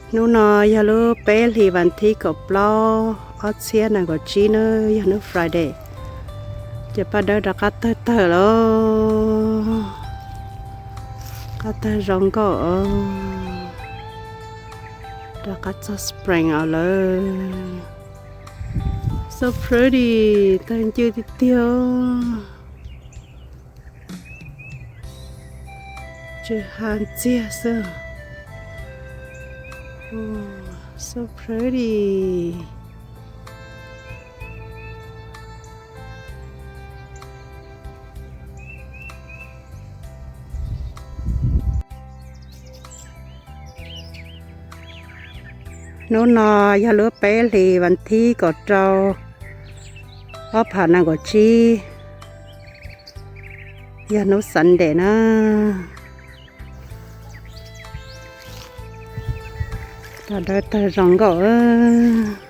Hnub no yog lub peb hlis vas thib kaum plaub ob txhiab nees nkaum tsib na, yog hnub Friday. Ces paj dawb rov qab tawg tawg lawm, qab tawg zoo nkauj os. Rov qab txog spring os lawm. So pretty, tawg ncw tiag tiag. Tsis ha ntxiag xwb. So pretty. Hnub no yog lub peb hlis vas thib kaum rau ob phav nees nkaum tsib, yog hnub Sunday na. Paj dawb tawg zoo nkauj.